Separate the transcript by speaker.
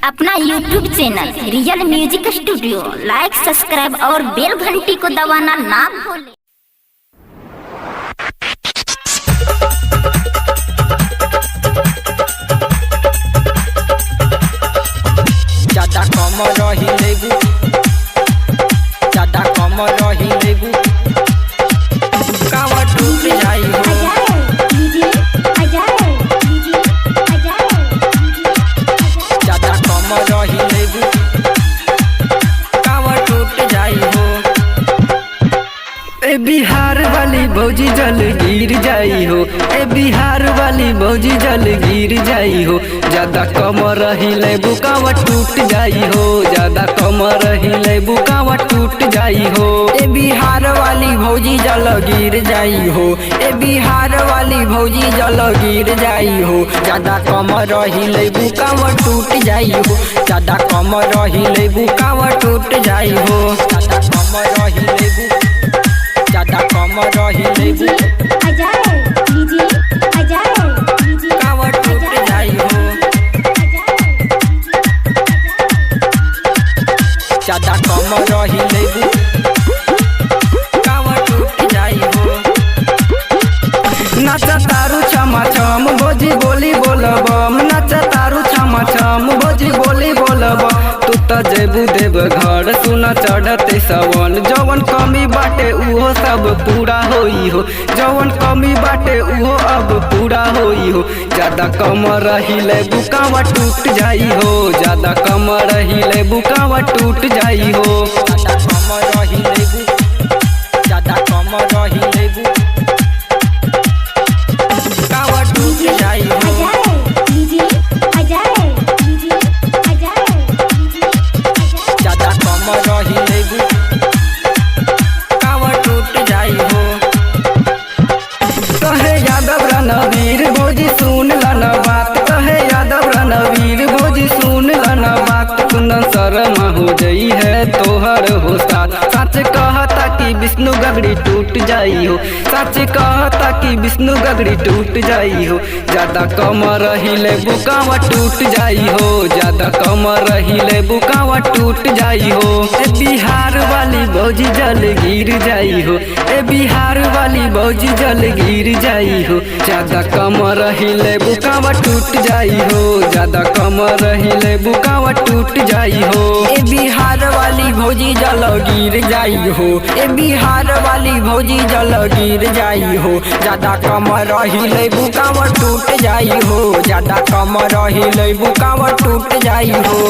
Speaker 1: अपना YouTube channel real music studio like subscribe और बेल घंटी को दबाना ना भूलें।
Speaker 2: ज्यादा कम रही लेबू, ज्यादा कम रही लेबू, कावा टूट जाई हो। ज्यादा कम रही लेबू, कावा टूट जाई हो।
Speaker 3: ए बिहार वाली भौजी जल गिर जाई हो, ए बिहार वाली भौजी जल गिर जाई हो। ज्यादा कम रही ले बुकावा टूट जाई हो, ज्यादा कम रही ले बुकावा टूट जाई हो।
Speaker 2: ए बिहार वाली भौजी जल गिर जाई हो, ए बिहार वाली भौजी जल गिर जाई हो। ज्यादा कम रही लेबू कावा टूट जाई हो, ज्यादा कम रही लेबू कावा टूट जाई हो। ज्यादा कम रही लेबू, ज्यादा कम रही लेबू, कावा टूट जाई हो। ज्यादा कम रही लेबू, कावा टूट जाई हो।
Speaker 3: नाचा तारू छमा छम भौजी बोली बोलबम, नाचा तारू छमा छम भौजी बोली बोलब। तू त जेबू देव घर सुना चढ़ते सवन, जवन कमी बाटे उहो सब पूरा होई हो, जवन कमी बाटे उहो अब पूरा होई हो। ज्यादा कम रही ले बुकावा टूट जाई हो, ज्यादा कम रही ले बुकावा टूट जाई हो।
Speaker 2: ज्यादा कम रही लेबू, ज्यादा कम रही लेबू, कावा टूट जाई हो। ज्यादा कम रही लेबू, कावा टूट जाई हो।
Speaker 3: कहे यादव रणवीर भौजी सुन लन बात, कहे यादव रणवीर भौजी सुन लन बात। कुंदन शर्मा हो जई है तोहर हो साथ, सच कहता कि विष्णु गगड़ी टूट जाई हो, सच कहता कि विष्णु गगड़ी टूट जाई हो। ज्यादा कम रही ले बुकावा टूट जाई हो, ज्यादा कम रही ले बुकावा टूट जाई हो। ए बिहार वाली भौजी जल गिर जाई हो, ए बिहार वाली भौजी जल गिर जाई हो। ज्यादा कम रही ले बुकावा टूट जाई हो, ज्यादा कम रही ले बुकावा टूट जाई हो।
Speaker 2: ए बिहार वाली भौजी जल गिर जाई हो, ए बिहार वाली भौजी जल गिर जाई हो। ज्यादा कम रही लेबू कावा टूट जाई हो, ज्यादा कम रही लेबू कावा टूट जाई हो।